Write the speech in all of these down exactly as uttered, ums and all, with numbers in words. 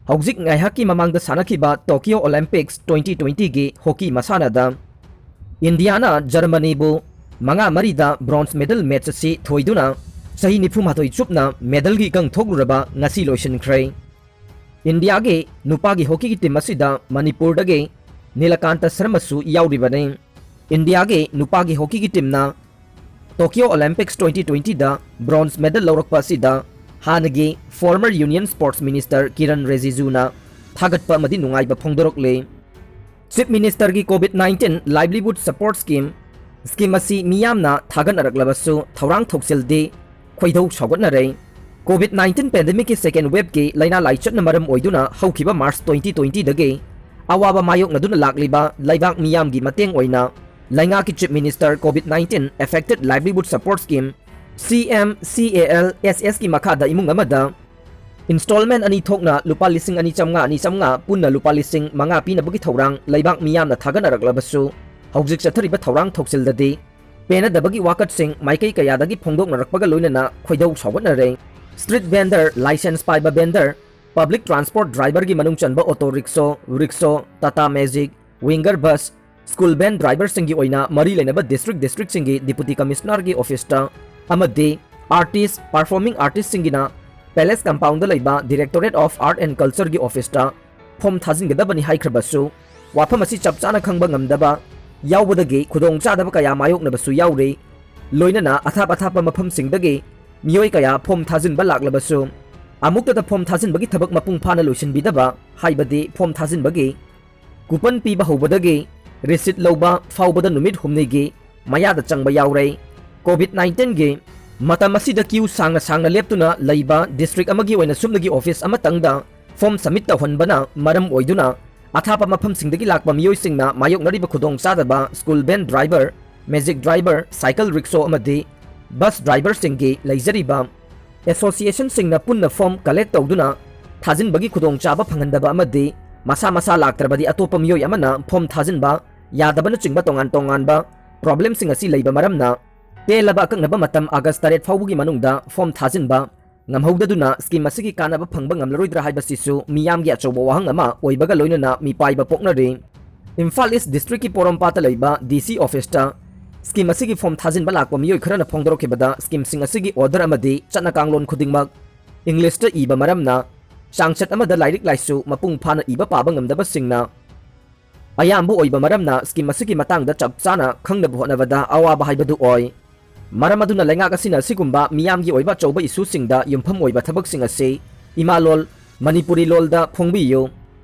ꯍꯧꯖꯤꯛ ꯉꯥꯏꯍꯥꯛꯀꯤ ꯃꯃꯥꯡꯗ ꯁꯥꯟꯅꯈꯤꯕ Tokyo Olympics twenty twenty ꯒꯤ ꯍꯣꯀꯤ ꯃꯁꯥꯟꯅꯗ ꯏꯟꯗꯤꯌꯥꯅ ꯖꯔꯃꯅꯤꯕꯨ ꯃꯉꯥ ꯃꯔꯤꯗ bronze medal match ꯑꯁꯤ ꯊꯣꯏꯗꯨꯅ ꯆꯍꯤ ꯅꯤꯐꯨ ꯃꯥꯊꯣꯏ ꯆꯨꯞꯅ medalꯒꯤ ꯏꯀꯪ ꯊꯣꯛꯂꯨꯔꯕ ꯉꯁꯤ ꯂꯣꯏꯁꯤꯟꯈ꯭ꯔꯦ꯫ ꯏꯟꯗꯤꯌꯥꯒꯤ ꯅꯨꯄꯥꯒꯤ ꯍꯣꯀꯤꯒꯤ team ꯑꯁꯤꯗ ꯃꯅꯤꯄꯨꯔꯗꯒꯤ ꯅꯤꯂꯀꯥꯟꯇ ꯁꯔꯃꯁꯨ ꯌꯥꯎꯔꯤꯕꯅꯤ꯫ ꯏꯟꯗꯤꯌꯥꯒꯤ ꯅꯨꯄꯥꯒꯤ ꯍꯣꯀꯤꯒꯤ teamꯅ Tokyo Olympics twenty twenty ꯗ bronze medal ꯂꯧꯔꯛꯄ ꯑꯁꯤꯗ ꯍꯥꯟꯅꯒꯤ former Union Sports Minister Kiran ꯔꯤꯖꯤꯖꯨꯅ ꯊꯥꯒꯠꯄ ꯑꯃꯗꯤ ꯅꯨꯡꯉꯥꯏꯕ ꯐꯣꯡꯗꯣꯔꯛꯂꯤ꯫ Chief Ministerꯒꯤ COVID nineteen livelihood support scheme, scheme ꯑꯁꯤ ꯃꯤꯌꯥꯝꯅ ꯊꯥꯒꯠꯅꯔꯛꯂꯕꯁꯨ ꯊꯧꯔꯥꯡ ꯊꯧꯁꯤꯜꯗꯤ ꯈꯣꯏꯗꯧ ꯁꯥꯎꯒꯠꯅꯔꯦ꯫ COVID nineteen pandemicꯀꯤ second waveꯀꯤ ꯂꯥꯏꯅꯥ ꯂꯥꯏꯆꯠꯅ ꯃꯔꯝ ꯑꯣꯏꯗꯨꯅ ꯍꯧꯈꯤꯕ March twenty twentyꯗꯒꯤ ꯑꯋꯥꯕ ꯃꯥꯌꯣꯛꯅꯗꯨꯅ ꯂꯥꯛꯂꯤꯕ ꯂꯩꯕꯥꯛ ꯃꯤꯌꯥꯝꯒꯤ ꯃꯇꯦꯡ ꯑꯣꯏꯅ ꯂꯩꯉꯥꯛꯀꯤ Chief Minister COVID nineteen affected livelihood support scheme, CMCALSSꯀꯤ ꯃꯈꯥꯗ ꯏꯃꯨꯡ ꯑꯃꯗ installment ꯑꯅꯤ ꯊꯣꯛꯅ ꯂꯨꯄꯥ ꯂꯤꯁꯤꯡ ꯑꯅꯤ ꯆꯥꯝꯃꯉꯥ, ꯑꯅꯤ ꯆꯥꯝꯃꯉꯥ, ꯄꯨꯟꯅ ꯂꯨꯄꯥ ꯂꯤꯁꯤꯡ ꯃꯉꯥ ꯄꯤꯅꯕꯒꯤ ꯊꯧꯔꯥꯡ ꯂꯩꯕꯥꯛ ꯃꯤꯌꯥꯝꯅ ꯊꯥꯒꯠꯅꯔꯛꯂꯕꯁꯨ, ꯍꯧꯖꯤꯛ ꯆꯠꯊꯔꯤꯕ ꯊꯧꯔꯥꯡ ꯊꯧꯁꯤꯜꯗꯗꯤ ꯄꯦꯟꯅꯗꯕꯒꯤ ꯋꯥꯀꯠꯁꯤꯡ ꯃꯥꯏꯀꯩ ꯀꯌꯥꯗꯒꯤ ꯐꯣꯡꯗꯣꯛꯅꯔꯛꯄꯒ ꯂꯣꯏꯅꯅ ꯈꯣꯏꯗꯧ ꯁꯥꯎꯒꯠꯅꯔꯦ꯫ Street vendor, licence ꯄꯥꯏꯕ vendor, public transport driverꯒꯤ ꯃꯅꯨꯡ ꯆꯟꯕ auto rickshaw, rickshaw, Tata Magic, Winger bus, school van driverꯁꯤꯡꯒꯤ ꯑꯣꯏꯅ ꯃꯔꯤ ꯂꯩꯅꯕ district districtꯁꯤꯡꯒꯤ Deputy Commissionerꯒꯤ officeꯇ ꯑꯃꯗꯤ artist, performing artistꯁꯤꯡꯒꯤꯅ Palace compoundꯗ ꯂꯩꯕ Directorate of Art and Cultureꯒꯤ officeꯇ form ꯊꯥꯖꯤꯟꯒꯗꯕꯅꯤ ꯍꯥꯏꯈ꯭ꯔꯕꯁꯨ, ꯋꯥꯐꯝ ꯑꯁꯤ ꯆꯞ ꯆꯥꯅ ꯈꯪꯕ ꯉꯝꯗꯕ ꯌꯥꯎꯕꯗꯒꯤ ꯈꯨꯗꯣꯡꯆꯥꯗꯕ ꯀꯌꯥ ꯃꯥꯌꯣꯛꯅꯕꯁꯨ ꯌꯥꯎꯔꯤ꯫ ꯂꯣꯏꯅꯅ ꯑꯊꯥꯞ ꯑꯊꯥꯞꯄ ꯃꯐꯝꯁꯤꯡꯗꯒꯤ ꯃꯤꯑꯣꯏ ꯀꯌꯥ form ꯊꯥꯖꯤꯟꯕ ꯂꯥꯛꯂꯕꯁꯨ, ꯑꯃꯨꯛꯇꯗ form ꯊꯥꯖꯤꯟꯕꯒꯤ ꯊꯕꯛ ꯃꯄꯨꯡ ꯐꯥꯅ ꯂꯣꯏꯁꯤꯟꯕꯤꯗꯕ, ꯍꯥꯏꯕꯗꯤ form ꯊꯥꯖꯤꯟꯕꯒꯤ coupon ꯄꯤꯕ ꯍꯧꯕꯗꯒꯤ receipt ꯂꯧꯕ ꯐꯥꯎꯕꯗ ꯅꯨꯃꯤꯠ ꯍꯨꯝꯅꯤꯒꯤ ꯃꯌꯥꯗ ꯆꯪꯕ ꯌꯥꯎꯔꯦ꯫ COVID nineteenꯒꯤ ꯃꯇꯝ ꯑꯁꯤꯗ queue ꯁꯥꯡꯅ ꯁꯥꯡꯅ ꯂꯦꯞꯇꯨꯅ ꯂꯩꯕ district ꯑꯃꯒꯤ ꯑꯣꯏꯅ ꯁꯨꯞꯅꯒꯤ office ꯑꯃꯇꯪꯗ form submit ꯇꯧꯍꯟꯕꯅ ꯃꯔꯝ ꯑꯣꯏꯗꯨꯅ, ꯑꯊꯥꯞꯄ ꯃꯐꯝꯁꯤꯡꯗꯒꯤ ꯂꯥꯛꯄ ꯃꯤꯑꯣꯏꯁꯤꯡꯅ ꯃꯥꯌꯣꯛꯅꯔꯤꯕ ꯈꯨꯗꯣꯡꯆꯥꯗꯕ school van driver, magic driver, cycle rickshaw ꯑꯃꯗꯤ bus driverꯁꯤꯡꯒꯤ ꯂꯩꯖꯔꯤꯕ associationꯁꯤꯡꯅ ꯄꯨꯟꯅ form collect ꯇꯧꯗꯨꯅ ꯊꯥꯖꯤꯟꯕꯒꯤ ꯈꯨꯗꯣꯡꯆꯥꯕ ꯐꯪꯍꯟꯗꯕ ꯑꯃꯗꯤ ꯃꯁꯥ ꯃꯁꯥ ꯂꯥꯛꯇ꯭ꯔꯕꯗꯤ ꯑꯇꯣꯞꯄ ꯃꯤꯑꯣꯏ ꯑꯃꯅ form ꯊꯥꯖꯤꯟꯕ ꯌꯥꯗꯕꯅꯆꯤꯡꯕ ꯇꯣꯉꯥꯟ ꯇꯣꯉꯥꯟꯕ problemꯁꯤꯡ ꯑꯁꯤ ꯂꯩꯕ ꯃꯔꯝꯅ, ꯇꯦꯜꯂꯕ ꯑꯀꯛꯅꯕ ꯃꯇꯝ August ꯇꯔꯦꯠ ꯐꯥꯎꯕꯒꯤ ꯃꯅꯨꯡꯗ form ꯊꯥꯖꯤꯟꯕ ꯉꯝꯍꯧꯗꯗꯨꯅ scheme ꯑꯁꯤꯒꯤ ꯀꯥꯟꯅꯕ ꯐꯪꯕ ꯉꯝꯂꯔꯣꯏꯗ꯭ꯔꯥ ꯍꯥꯏꯕꯁꯤꯁꯨ ꯃꯤꯌꯥꯝꯒꯤ ꯑꯆꯧꯕ ꯋꯥꯍꯪ ꯑꯃ ꯑꯣꯏꯕꯒ ꯂꯣꯏꯅꯅ ꯃꯤꯄꯥꯏꯕ ꯄꯣꯛꯅꯔꯤ꯫ ꯏꯝꯐꯥꯜ ꯏꯁ ꯗꯤꯁꯇ꯭ꯔꯤꯛꯀꯤ ꯄꯣꯔꯣꯝꯄꯥꯠꯇ ꯂꯩꯕ ꯗꯤ ꯁꯤ ꯑꯣꯐꯤꯁꯇ scheme ꯑꯁꯤꯒꯤ form ꯊꯥꯖꯤꯟꯕ ꯂꯥꯛꯄ ꯃꯤꯑꯣꯏ ꯈꯔꯅ ꯐꯣꯡꯗꯣꯔꯛꯈꯤꯕꯗ, schemeꯁꯤꯡ ꯑꯁꯤꯒꯤ order ꯑꯃꯗꯤ ꯆꯠꯅ ꯀꯥꯡꯂꯣꯟ ꯈꯨꯗꯤꯡꯃꯛ Englishꯇ ꯏꯕ ꯃꯔꯝꯅ, ꯆꯥꯡꯆꯠ ꯑꯃꯗ ꯂꯥꯏꯔꯤꯛ ꯂꯥꯏꯁꯨ ꯃꯄꯨꯡ ꯐꯥꯅ ꯏꯕ ꯄꯥꯕ ꯉꯝꯗꯕꯁꯤꯡꯅ ꯑꯌꯥꯝꯕ ꯑꯣꯏꯕ ꯃꯔꯝꯅ, scheme ꯑꯁꯤꯒꯤ ꯃꯇꯥꯡꯗ ꯆꯞ ꯆꯥꯅ ꯈꯪꯅꯕ ꯍꯣꯠꯅꯕꯗ ꯑꯋꯥꯕ ꯍꯥꯏꯕꯗꯨ ꯑꯣꯏ꯫ ꯃꯔꯝ ꯑꯗꯨꯅ ꯂꯩꯉꯥꯛ ꯑꯁꯤꯅ ꯑꯁꯤꯒꯨꯝꯕ ꯃꯤꯌꯥꯝꯒꯤ ꯑꯣꯏꯕ ꯑꯆꯧꯕ issueꯁꯤꯡꯗ ꯌꯨꯝꯐꯝ ꯑꯣꯏꯕ ꯊꯕꯛꯁꯤꯡ ꯑꯁꯤ ꯏꯃꯥ ꯂꯣꯜ, ꯃꯅꯤꯄꯨꯔꯤ ꯂꯣꯜꯗ ꯐꯣꯡꯕꯤꯌꯨ꯫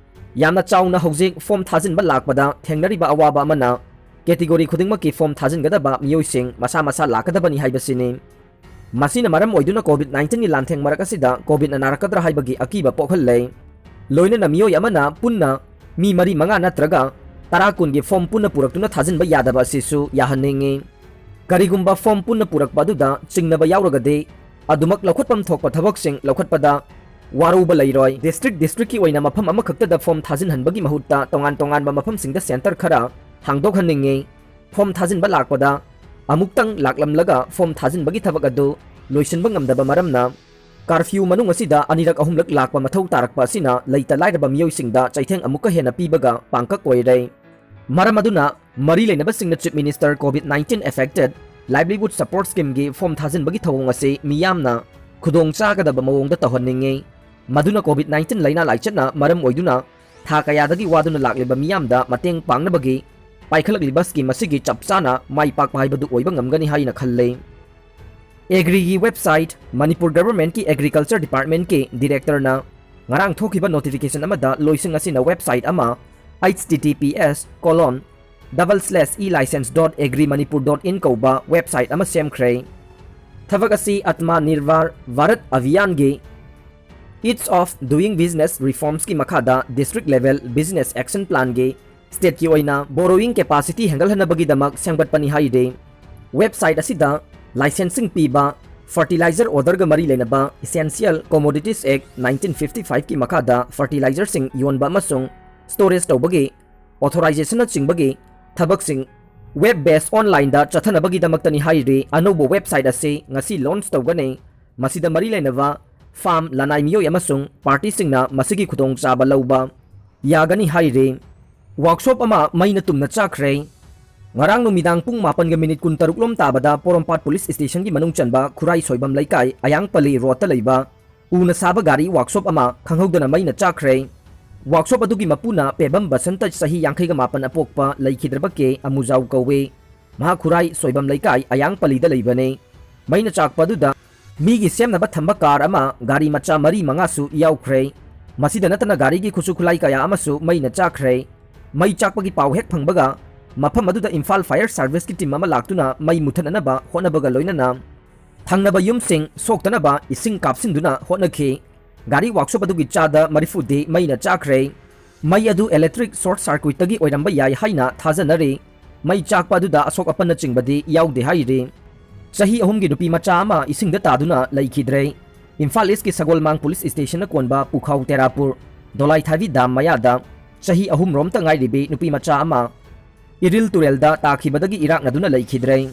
ꯌꯥꯝꯅ ꯆꯥꯎꯅ ꯍꯧꯖꯤꯛ form ꯊꯥꯖꯤꯟꯕ ꯂꯥꯛꯄꯗ ꯊꯦꯡꯅꯔꯤꯕ ꯑꯋꯥꯕ ꯑꯃꯅ, category ꯈꯨꯗꯤꯡꯃꯛꯀꯤ form ꯊꯥꯖꯤꯟꯒꯗꯕ ꯃꯤꯑꯣꯏꯁꯤꯡ ꯃꯁꯥ ꯃꯁꯥ ꯂꯥꯛꯀꯗꯕꯅꯤ ꯍꯥꯏꯕꯁꯤꯅꯤ꯫ ꯃꯁꯤꯅ ꯃꯔꯝ ꯑꯣꯏꯗꯨꯅ COVID nineteenꯒꯤ ꯂꯥꯟꯊꯦꯡ ꯃꯔꯛ ꯑꯁꯤꯗ COVIDꯅ ꯅꯥꯔꯛꯀꯗ꯭ꯔꯥ ꯍꯥꯏꯕꯒꯤ ꯑꯀꯤꯕ ꯄꯣꯛꯍꯜꯂꯦ꯫ ꯂꯣꯏꯅꯅ ꯃꯤꯑꯣꯏ ꯑꯃꯅ ꯄꯨꯟꯅ ꯃꯤ ꯃꯔꯤ ꯃꯉꯥ ꯅꯠꯇ꯭ꯔꯒ ꯇꯔꯥ ꯀꯨꯟꯒꯤ form ꯄꯨꯟꯅ ꯄꯨꯔꯛꯇꯨꯅ ꯊꯥꯖꯤꯟꯕ ꯌꯥꯗꯕ ꯑꯁꯤꯁꯨ ꯌꯥꯍꯟꯅꯤꯡꯏ꯫ ꯀꯔꯤꯒꯨꯝꯕ form ꯄꯨꯟꯅ ꯄꯨꯔꯛꯄ ꯑꯗꯨꯗ ꯆꯤꯡꯅꯕ ꯌꯥꯎꯔꯒꯗꯤ, ꯑꯗꯨꯃꯛ ꯂꯧꯈꯠꯐꯝ ꯊꯣꯛꯄ ꯊꯕꯛꯁꯤꯡ ꯂꯧꯈꯠꯄꯗ ꯋꯥꯔꯧꯕ ꯂꯩꯔꯣꯏ꯫ District districtꯀꯤ ꯑꯣꯏꯅ ꯃꯐꯝ ꯑꯃꯈꯛꯇꯗ form ꯊꯥꯖꯤꯟꯍꯟꯕꯒꯤ ꯃꯍꯨꯠꯇ ꯇꯣꯉꯥꯟ ꯇꯣꯉꯥꯟꯕ ꯃꯐꯝꯁꯤꯡꯗ centre ꯈꯔ ꯍꯥꯡꯗꯣꯛꯍꯟꯅꯤꯡꯏ꯫ Form ꯊꯥꯖꯤꯟꯕ ꯂꯥꯛꯄꯗ ꯑꯃꯨꯛꯇꯪ ꯂꯥꯛꯂꯝꯂꯒ form ꯊꯥꯖꯤꯟꯕꯒꯤ ꯊꯕꯛ ꯑꯗꯨ ꯂꯣꯏꯁꯤꯟꯕ ꯉꯝꯗꯕ ꯃꯔꯝꯅ, curfew ꯃꯅꯨꯡ ꯑꯁꯤꯗ ꯑꯅꯤꯔꯛ ꯑꯍꯨꯝꯂꯛ ꯂꯥꯛꯄ ꯃꯊꯧ ꯇꯥꯔꯛꯄ ꯑꯁꯤꯅ ꯂꯩꯇ ꯂꯥꯏꯔꯕ ꯃꯤꯑꯣꯏꯁꯤꯡꯗ ꯆꯩꯊꯦꯡ ꯑꯃꯨꯛꯀ ꯍꯦꯟꯅ ꯄꯤꯕꯒ ꯄꯥꯡꯀꯛ ꯑꯣꯏꯔꯦ꯫ ꯃꯔꯝ ꯑꯗꯨꯅ, ꯃꯔꯤ ꯂꯩꯅꯕꯁꯤꯡꯅ Chief Minister COVID nineteen affected livelihood support schemeꯒꯤ form ꯊꯥꯖꯤꯟꯕꯒꯤ ꯊꯧꯑꯣꯡ ꯑꯁꯤ ꯃꯤꯌꯥꯝꯅ ꯈꯨꯗꯣꯡ ꯆꯥꯒꯗꯕ ꯃꯑꯣꯡꯗ ꯇꯧꯍꯟꯅꯤꯡꯏ꯫ ꯃꯗꯨꯅ COVID nineteen ꯂꯥꯏꯅꯥ ꯂꯥꯏꯆꯠꯅ ꯃꯔꯝ ꯑꯣꯏꯗꯨꯅ ꯊꯥ ꯀꯌꯥꯗꯒꯤ ꯋꯥꯗꯨꯅ ꯂꯥꯛꯂꯤꯕ ꯃꯤꯌꯥꯝꯗ ꯃꯇꯦꯡ ꯄꯥꯡꯅꯕꯒꯤ ꯄꯥꯏꯈꯠꯂꯛꯂꯤꯕ scheme ꯑꯁꯤꯒꯤ ꯆꯞ ꯆꯥꯅ ꯃꯥꯏ ꯄꯥꯛꯄ ꯍꯥꯏꯕꯗꯨ ꯑꯣꯏꯕ ꯉꯝꯒꯅꯤ ꯍꯥꯏꯅ ꯈꯜꯂꯤ꯫ Agriꯒꯤ website, ꯃꯅꯤꯄꯨꯔ governmentꯀꯤ Agriculture Departmentꯀꯤ directorꯅ ꯉꯔꯥꯡ ꯊꯣꯛꯈꯤꯕ notification ꯑꯃꯗ ꯂꯣꯏꯁꯤꯡ ꯑꯁꯤꯅ website ꯑꯃ, H T T P S colon double slash e license dot agri manipur dot in ꯀꯧꯕ website ꯑꯃ ꯁꯦꯝꯈ꯭ꯔꯦ꯫ ꯊꯕꯛ ꯑꯁꯤ Atma Nirbhar Bharat Abhiyanꯒꯤ Ease of Doing Business Reformsꯀꯤ ꯃꯈꯥꯗ district level business action planꯒꯤ stateꯀꯤ ꯑꯣꯏꯅ borrowing capacity ꯍꯦꯟꯒꯠꯍꯟꯅꯕꯒꯤꯗꯃꯛ ꯁꯦꯝꯒꯠꯄꯅꯤ ꯍꯥꯏꯔꯤ꯫ Website ꯑꯁꯤꯗ licensing ꯄꯤꯕ, fertilizer orderꯒ ꯃꯔꯤ ꯂꯩꯅꯕ Essential Commodities Act nineteen fifty fiveꯀꯤ ꯃꯈꯥꯗ fertilizerꯁꯤꯡ ꯌꯣꯟꯕ ꯑꯃꯁꯨꯡ storage ꯇꯧꯕꯒꯤ authorizationꯅꯆꯤꯡꯕꯒꯤ ꯊꯕꯛꯁꯤꯡ web based onlineꯗ ꯆꯠꯊꯅꯕꯒꯤꯗꯃꯛꯇꯅꯤ ꯍꯥꯏꯔꯤ꯫ ꯑꯅꯧꯕ website ꯑꯁꯤ ꯉꯁꯤ launch ꯇꯧꯒꯅꯤ꯫ ꯃꯁꯤꯗ ꯃꯔꯤ ꯂꯩꯅꯕ ꯐꯥꯔꯝ, ꯂꯅꯥꯏ ꯃꯤꯑꯣꯏ ꯑꯃꯁꯨꯡ ꯄꯥꯔꯇꯤꯁꯤꯡꯅ ꯃꯁꯤꯒꯤ ꯈꯨꯗꯣꯡꯆꯥꯕ ꯂꯧꯕ ꯌꯥꯒꯅꯤ ꯍꯥꯏꯔꯤ꯫ ꯋꯥꯔꯛꯁꯣꯞ ꯑꯃ ꯃꯩꯅ ꯇꯨꯝꯅ ꯆꯥꯛꯈ꯭ꯔꯦ꯫ ꯉꯔꯥꯡ ꯅꯨꯃꯤꯗꯥꯡ ꯄꯨꯡ ꯃꯥꯄꯟꯒ ꯃꯤꯅꯤꯠ ꯀꯨꯟꯇꯔꯨꯛ ꯂꯣꯝ ꯇꯥꯕꯗ ꯄꯣꯔꯣꯝꯄꯥꯠ ꯄꯨꯂꯤꯁ ꯁ꯭ꯇꯦꯁꯟꯒꯤ ꯃꯅꯨꯡ ꯆꯟꯕ ꯈꯨꯔꯥꯏ ꯁꯣꯏꯕꯝ ꯂꯩꯀꯥꯏ ꯑꯌꯥꯡꯄꯜꯂꯤ ꯔꯣꯗꯇ ꯂꯩꯕ ꯎꯅ ꯁꯥꯕ ꯒꯥꯔꯤ ꯋꯥꯔꯛꯁꯣꯞ ꯑꯃ ꯈꯪꯍꯧꯗꯅ ꯃꯩꯅ ꯆꯥꯛꯈ꯭ꯔꯦ꯫ ꯋꯥꯔꯛꯁꯣꯞ ꯑꯗꯨꯒꯤ ꯃꯄꯨꯅ ꯄꯦꯕꯝ ꯕꯁꯟꯇ, ꯆꯍꯤ ꯌꯥꯡꯈꯩꯒ ꯃꯥꯄꯟ ꯑꯄꯣꯛꯄ, ꯂꯩꯈꯤꯗ꯭ꯔꯕ ꯀꯦ ꯑꯃꯨꯖꯥꯎ ꯀꯧꯏ꯫ ꯃꯍꯥꯛ ꯈꯨꯔꯥꯏ ꯁꯣꯏꯕꯝ ꯂꯩꯀꯥꯏ ꯑꯌꯥꯡꯄꯜꯂꯤꯗ ꯂꯩꯕꯅꯤ꯫ ꯃꯩꯅ ꯆꯥꯛꯄ ꯑꯗꯨꯗ ꯃꯤꯒꯤ ꯁꯦꯝꯅꯕ ꯊꯝꯕ ꯀꯥꯔ ꯑꯃ, ꯒꯥꯔꯤ ꯃꯆꯥ ꯃꯔꯤ ꯃꯉꯥꯁꯨ ꯌꯥꯎꯈ꯭ꯔꯦ꯫ ꯃꯁꯤꯗ ꯅꯠꯇꯅ ꯒꯥꯔꯤꯒꯤ ꯈꯨꯠꯁꯨ ꯈꯨꯠꯂꯥꯏ ꯀꯌꯥ ꯑꯃꯁꯨ ꯃꯩꯅ ꯆꯥꯛꯈ꯭ꯔꯦ꯫ ꯃꯩ ꯆꯥꯛꯄꯒꯤ ꯄꯥꯎ ꯍꯦꯛ ꯐꯪꯕꯒ ꯃꯐꯝ ꯑꯗꯨꯗ ꯏꯝꯐꯥꯜ ꯐꯥꯌꯔ ꯁꯥꯔꯚꯤꯁꯀꯤ ꯇꯤꯝ ꯑꯃ ꯂꯥꯛꯇꯨꯅ ꯃꯩ ꯃꯨꯊꯠꯅꯅꯕ ꯍꯣꯠꯅꯕꯒ ꯂꯣꯏꯅꯅ ꯊꯪꯅꯕ ꯌꯨꯝꯁꯤꯡ ꯁꯣꯛꯇꯅꯕ ꯏꯁꯤꯡ ꯀꯥꯞꯁꯤꯟꯗꯨꯅ ꯍꯣꯠꯅꯈꯤ꯫ ꯒꯥꯔꯤ ꯋꯥꯔꯛꯁꯣꯞ ꯑꯗꯨꯒꯤ ꯆꯥꯗ ꯃꯔꯤꯐꯨꯗꯤ ꯃꯩꯅ ꯆꯥꯈ꯭ꯔꯦ꯫ ꯃꯩ ꯑꯗꯨ ꯏꯂꯦꯛꯇ꯭ꯔꯤꯛ ꯁꯣꯔꯠ ꯁꯥꯔꯀ꯭ꯌꯨꯠꯇꯒꯤ ꯑꯣꯏꯔꯝꯕ ꯌꯥꯏ ꯍꯥꯏꯅ ꯊꯥꯖꯅꯔꯤ꯫ ꯃꯩ ꯆꯥꯛꯄ ꯑꯗꯨꯗ ꯑꯁꯣꯛ ꯑꯄꯟꯅꯆꯤꯡꯕꯗꯤ ꯌꯥꯎꯗꯦ ꯍꯥꯏꯔꯤ꯫ ꯆꯍꯤ ꯑꯍꯨꯝꯒꯤ ꯅꯨꯄꯤ ꯃꯆꯥ ꯑꯃ ꯏꯁꯤꯡꯗ ꯇꯥꯗꯨꯅ ꯂꯩꯈꯤꯗ꯭ꯔꯦ꯫ ꯏꯝꯐꯥꯜ ꯏꯁꯀꯤ ꯁꯒꯣꯜꯃꯥꯡ ꯄꯨꯂꯤꯁ ꯁ꯭ꯇꯦꯁꯟꯅ ꯀꯣꯟꯕ ꯄꯨꯈꯥꯎ ꯇꯦꯔꯥꯄꯨꯔ ꯗꯣꯂꯥꯏꯊꯥꯕꯤ ꯗꯥꯝ ꯃꯌꯥꯗ ꯆꯍꯤ ꯑꯍꯨꯝꯔꯣꯝꯇ ꯉꯥꯏꯔꯤꯕꯤ ꯅꯨꯄꯤ ꯃꯆꯥ ꯑꯃ ꯏꯔꯤꯜ ꯇꯨꯔꯦꯜꯗ ꯇꯥꯈꯤꯕꯗꯒꯤ ꯏꯔꯥꯛꯅꯗꯨꯅ ꯂꯩꯈꯤꯗ꯭ꯔꯦ꯫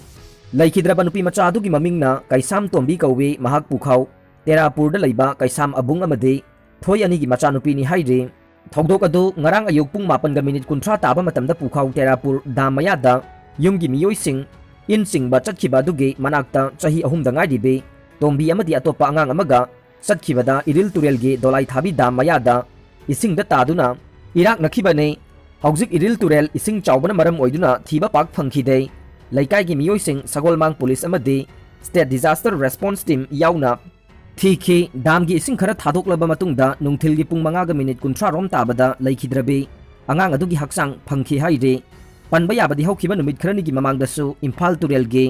ꯂꯩꯈꯤꯗ꯭ꯔꯕ ꯅꯨꯄꯤ ꯃꯆꯥ ꯑꯗꯨꯒꯤ ꯃꯃꯤꯡꯅ ꯀꯩꯁꯥꯝ ꯇꯣꯝꯕꯤ ꯀꯧꯏ꯫ ꯃꯍꯥꯛ ꯄꯨꯈꯥꯎ ꯇꯦꯔꯥꯄꯨꯔꯗ ꯂꯩꯕ ꯀꯩꯁꯥꯝ ꯑꯕꯨꯡ ꯑꯃꯗꯤ ꯊꯣꯏ ꯑꯅꯤꯒꯤ ꯃꯆꯥꯅꯨꯄꯤꯅꯤ ꯍꯥꯏꯔꯤ꯫ ꯊꯧꯗꯣꯛ ꯑꯗꯨ ꯉꯔꯥꯡ ꯑꯌꯨꯛ ꯄꯨꯡ ꯃꯥꯄꯟꯒ ꯃꯤꯅꯤꯠ ꯀꯨꯟꯊ꯭ꯔꯥ ꯇꯥꯕ ꯃꯇꯝꯗ ꯄꯨꯈꯥꯎ ꯇꯦꯔꯥꯄꯨꯔ ꯗꯥꯝ ꯃꯌꯥꯗ ꯌꯨꯝꯒꯤ ꯃꯤꯑꯣꯏꯁꯤꯡ ꯏꯟ ꯆꯤꯡꯕ ꯆꯠꯈꯤꯕ ꯑꯗꯨꯒꯤ ꯃꯅꯥꯛꯇ ꯆꯍꯤ ꯑꯍꯨꯝꯗ ꯉꯥꯏꯔꯤꯕꯤ ꯇꯣꯝꯕꯤ ꯑꯃꯗꯤ ꯑꯇꯣꯞꯄ ꯑꯉꯥꯡ ꯑꯃꯒ ꯆꯠꯈꯤꯕꯗ ꯏꯔꯤꯜ ꯇꯨꯔꯦꯜꯒꯤ ꯗꯣꯂꯥꯏꯊꯥꯕꯤ ꯗꯥꯝ ꯃꯌꯥꯗ ꯏꯁꯤꯡꯗ ꯇꯥꯗꯨꯅ ꯏꯔꯥꯛꯅꯈꯤꯕꯅꯤ꯫ ꯍꯧꯖꯤꯛ ꯏꯔꯤꯜ ꯇꯨꯔꯦꯜ ꯏꯁꯤꯡ ꯆꯥꯎꯕꯅ ꯃꯔꯝ ꯑꯣꯏꯗꯨꯅ ꯊꯤꯕ ꯄꯥꯛ ꯐꯪꯈꯤꯗꯦ꯫ ꯂꯩꯀꯥꯏꯒꯤ ꯃꯤꯑꯣꯏꯁꯤꯡ, ꯁꯒꯣꯜꯃꯥꯡ ꯄꯨꯂꯤꯁ ꯑꯃꯗꯤ ꯁ꯭ꯇꯦꯠ ꯗꯤꯖꯥꯁꯇꯔ ꯔꯦꯁꯄꯣꯟꯁ ꯇꯤꯝ ꯌꯥꯎꯅ ꯊꯤꯈꯤ꯫ ꯗꯥꯝꯒꯤ ꯏꯁꯤꯡ ꯈꯔ ꯊꯥꯗꯣꯛꯂꯕ ꯃꯇꯨꯡꯗ ꯅꯨꯡꯊꯤꯜꯒꯤ ꯄꯨꯡ ꯃꯉꯥꯒ ꯃꯤꯅꯤꯠ ꯀꯨꯟꯊ꯭ꯔꯥ ꯔꯣꯝ ꯇꯥꯕꯗ ꯂꯩꯈꯤꯗ꯭ꯔꯕꯤ ꯑꯉꯥꯡ ꯑꯗꯨꯒꯤ ꯍꯛꯆꯥꯡ ꯐꯪꯈꯤ ꯍꯥꯏꯔꯤ꯫ ꯄꯟꯕ ꯌꯥꯕꯗꯤ ꯍꯧꯈꯤꯕ ꯅꯨꯃꯤꯠ ꯈꯔꯅꯤꯒꯤ ꯃꯃꯥꯡꯗꯁꯨ ꯏꯝꯐꯥꯜ ꯇꯨꯔꯦꯜꯒꯤ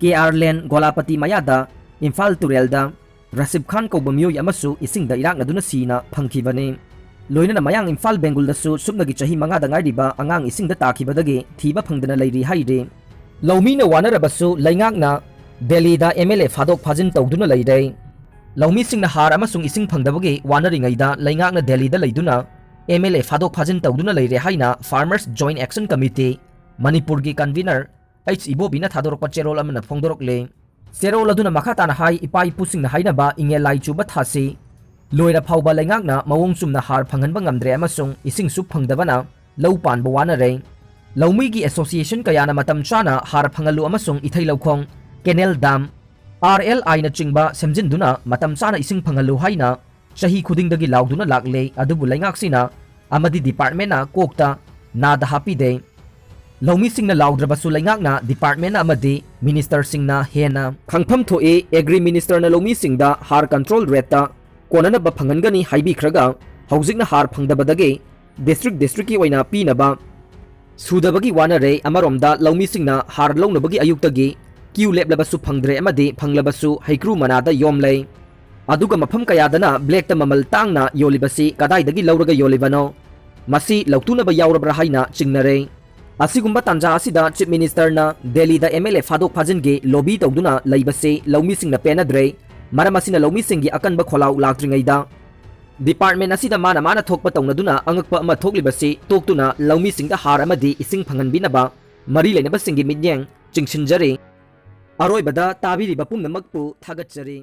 ꯀꯦ ꯑꯥꯔ ꯂꯦꯟ ꯒꯣꯂꯥꯄꯇꯤ ꯃꯌꯥꯗ ꯏꯝꯐꯥꯜ ꯇꯨꯔꯦꯜꯗ ꯔꯥꯁꯤꯕ ꯈꯥꯟ ꯀꯧꯕ ꯃꯤꯑꯣꯏ ꯑꯃꯁꯨ ꯏꯁꯤꯡꯗ ꯏꯔꯥꯛꯅꯗꯨꯅ ꯁꯤꯅ ꯐꯪꯈꯤꯕꯅꯤ꯫ ꯂꯣꯏꯅꯅ ꯃꯌꯥꯡ ꯏꯝꯐꯥꯜ ꯕꯦꯡꯒꯨꯜꯗꯁꯨ ꯁꯨꯞꯅꯒꯤ ꯆꯍꯤ ꯃꯉꯥꯗ ꯉꯥꯏꯔꯤꯕ ꯑꯉꯥꯡ ꯏꯁꯤꯡꯗ ꯇꯥꯈꯤꯕꯗꯒꯤ ꯊꯤꯕ ꯐꯪꯗꯅ ꯂꯩꯔꯤ ꯍꯥꯏꯔꯤ꯫ ꯂꯧꯃꯤꯅ ꯋꯥꯅꯔꯕꯁꯨ ꯂꯩꯉꯥꯛꯅ ꯗꯦꯜꯂꯤꯗ ꯑꯦꯝ ꯑꯦꯜ ꯑꯦ ꯐꯥꯗꯣꯛ ꯐꯥꯖꯤꯟ ꯇꯧꯗꯨꯅ ꯂꯩꯔꯦ꯫ ꯂꯧꯃꯤꯁꯤꯡꯅ ꯍꯥꯔ ꯑꯃꯁꯨꯡ ꯏꯁꯤꯡ ꯐꯪꯗꯕꯒꯤ ꯋꯥꯅꯔꯤꯉꯩꯗ ꯂꯩꯉꯥꯛꯅ ꯗꯦꯜꯂꯤꯗ ꯂꯩꯗꯨꯅ ꯑꯦꯝ ꯑꯦꯜ ꯑꯦ ꯐꯥꯗꯣꯛ ꯐꯥꯖꯤꯟ ꯇꯧꯗꯨꯅ ꯂꯩꯔꯦ ꯍꯥꯏꯅ Farmers Joint Action Committee ꯃꯅꯤꯄꯨꯔꯒꯤ ꯀꯟꯚꯤꯅꯔ ꯑꯩꯆ ꯏꯕꯣꯕꯤꯅ ꯊꯥꯗꯣꯔꯛꯄ ꯆꯦꯔꯣꯜ ꯑꯃꯅ ꯐꯣꯡꯗꯣꯔꯛꯂꯦ꯫ ꯆꯦꯔꯣꯜ ꯑꯗꯨꯅ ꯃꯈꯥ ꯇꯥꯅ ꯍꯥꯏ, ꯏꯄꯥ ꯏꯄꯨꯁꯤꯡꯅ ꯍꯥꯏꯅꯕ ꯏꯉꯦꯜ ꯂꯥꯏ ꯆꯨꯕ ꯊꯥꯁꯤ ꯂꯣꯏꯔ ꯐꯥꯎꯕ ꯂꯩꯉꯥꯛꯅ ꯃꯑꯣꯡ ꯆꯨꯝꯅ ꯍꯥꯔ ꯐꯪꯍꯟꯕ ꯉꯝꯗ꯭ꯔꯦ ꯑꯃꯁꯨꯡ ꯏꯁꯤꯡꯁꯨ ꯐꯪꯗꯕꯅ ꯂꯧ ꯄꯥꯟꯕ ꯋꯥꯅꯔꯦ꯫ ꯂꯧꯃꯤꯒꯤ ꯑꯦꯁꯣꯁꯤꯌꯦꯁꯟ ꯀꯌꯥꯅ ꯃꯇꯝ ꯆꯥꯅ ꯍꯥꯔ ꯐꯪꯍꯜꯂꯨ ꯑꯃꯁꯨꯡ ꯏꯊꯩ ꯂꯧꯈꯣꯡ, ꯀꯦꯅꯦꯜ ꯗꯥꯝ, ꯑꯥꯔ ꯑꯦꯜ ꯑꯥꯏꯅꯆꯤꯡꯕ ꯁꯦꯝꯖꯤꯟꯗꯨꯅ ꯃꯇꯝ ꯆꯥꯅ ꯏꯁꯤꯡ ꯐꯪꯍꯜꯂꯨ ꯍꯥꯏꯅ ꯆꯍꯤ ꯈꯨꯗꯤꯡꯗꯒꯤ ꯂꯥꯎꯗꯨꯅ ꯂꯥꯛꯂꯦ, ꯑꯗꯨꯕꯨ ꯂꯩꯉꯥꯛꯁꯤꯅ ꯑꯃꯗꯤ ꯗꯤꯄꯥꯔꯠꯃꯦꯟꯅ ꯀꯣꯛꯇ ꯅꯥꯗ ꯍꯥꯞꯄꯤꯗꯦ꯫ ꯂꯧꯃꯤꯁꯤꯡꯅ ꯂꯥꯎꯗ꯭ꯔꯕꯁꯨ ꯂꯩꯉꯥꯛꯅ, ꯗꯤꯄꯥꯔꯠꯃꯦꯟ ꯑꯃꯗꯤ ꯃꯤꯅꯤꯁꯇꯔꯁꯤꯡꯅ ꯍꯦꯟꯅ ꯈꯪꯐꯝ ꯊꯣꯛꯏ꯫ ꯑꯦꯒ꯭ꯔꯤ ꯃꯤꯅꯤꯁꯇꯔꯅ ꯂꯧꯃꯤꯁꯤꯡꯗ ꯍꯥꯔ ꯀꯟꯇ꯭ꯔꯣꯜ ꯔꯦꯠꯇ ꯀꯣꯟꯅꯅꯕ ꯐꯪꯍꯟꯒꯅꯤ ꯍꯥꯏꯕꯤꯈ꯭ꯔꯒ, ꯍꯧꯖꯤꯛꯅ ꯍꯥꯔ ꯐꯪꯗꯕꯗꯒꯤ ꯗꯤꯁꯇ꯭ꯔꯤꯛ ꯗꯤꯁꯇ꯭ꯔꯤꯛꯀꯤ ꯑꯣꯏꯅ ꯄꯤꯅꯕ ꯁꯨꯗꯕꯒꯤ ꯋꯥꯅꯔꯦ꯫ ꯑꯃꯔꯣꯝꯗ ꯂꯧꯃꯤꯁꯤꯡꯅ ꯍꯥꯔ ꯂꯧꯅꯕꯒꯤ ꯑꯌꯨꯛꯇꯒꯤ ꯀ꯭ꯌꯨ ꯂꯦꯞꯂꯕꯁꯨ ꯐꯪꯗ꯭ꯔꯦ ꯑꯃꯗꯤ ꯐꯪꯂꯕꯁꯨ ꯍꯩꯀ꯭ꯔꯨ ꯃꯅꯥꯗ ꯌꯣꯝꯂꯦ꯫ ꯑꯗꯨꯒ ꯃꯐꯝ ꯀꯌꯥꯗꯅ ꯕ꯭ꯂꯦꯛꯇ ꯃꯃꯜ ꯇꯥꯡꯅ ꯌꯣꯜꯂꯤꯕꯁꯤ ꯀꯗꯥꯏꯗꯒꯤ ꯂꯧꯔꯒ ꯌꯣꯜꯂꯤꯕꯅꯣ? ꯃꯁꯤ ꯂꯧꯇꯨꯅꯕ ꯌꯥꯎꯔꯕ꯭ꯔꯥ ꯍꯥꯏꯅ ꯆꯤꯡꯅꯔꯦ꯫ ꯑꯁꯤꯒꯨꯝꯕ ꯇꯥꯟꯖꯥ ꯑꯁꯤꯗ ꯆꯤꯐ ꯃꯤꯅꯤꯁꯇꯔꯅ ꯗꯦꯜꯂꯤꯗ ꯑꯦꯝ ꯑꯦꯜ ꯑꯦ ꯐꯥꯗꯣꯛ ꯐꯥꯖꯤꯟꯒꯤ ꯂꯣꯕꯤ ꯇꯧꯗꯨꯅ ꯂꯩꯕꯁꯤ ꯂꯧꯃꯤꯁꯤꯡꯅ ꯄꯦꯟꯅꯗ꯭ꯔꯦ꯫ ꯃꯔꯝ ꯑꯁꯤꯅ ꯂꯧꯃꯤꯁꯤꯡꯒꯤ ꯑꯀꯟꯕ ꯈꯣꯜꯂꯥꯎ ꯂꯥꯛꯇ꯭ꯔꯤꯉꯩꯗ ꯗꯤꯄꯥꯔꯠꯃꯦꯟ ꯑꯁꯤꯗ ꯃꯥꯅ ꯃꯥꯅ ꯊꯣꯛꯄ ꯇꯧꯅꯗꯨꯅ ꯑꯉꯛꯄ ꯑꯃ ꯊꯣꯛꯂꯤꯕꯁꯤ ꯇꯣꯛꯇꯨꯅ ꯂꯧꯃꯤꯁꯤꯡꯗ ꯍꯥꯔ ꯑꯃꯗꯤ ꯏꯁꯤꯡ ꯐꯪꯍꯟꯕꯤꯅꯕ ꯃꯔꯤ ꯂꯩꯅꯕꯁꯤꯡꯒꯤ ꯃꯤꯠꯌꯦꯡ ꯆꯤꯡꯁꯤꯟꯖꯔꯤ꯫ ꯑꯔꯣꯏꯕꯗ ꯇꯥꯕꯤꯔꯤꯕ ꯄꯨꯝꯅꯃꯛꯄꯨ ꯊꯥꯒꯠꯆꯔꯤ꯫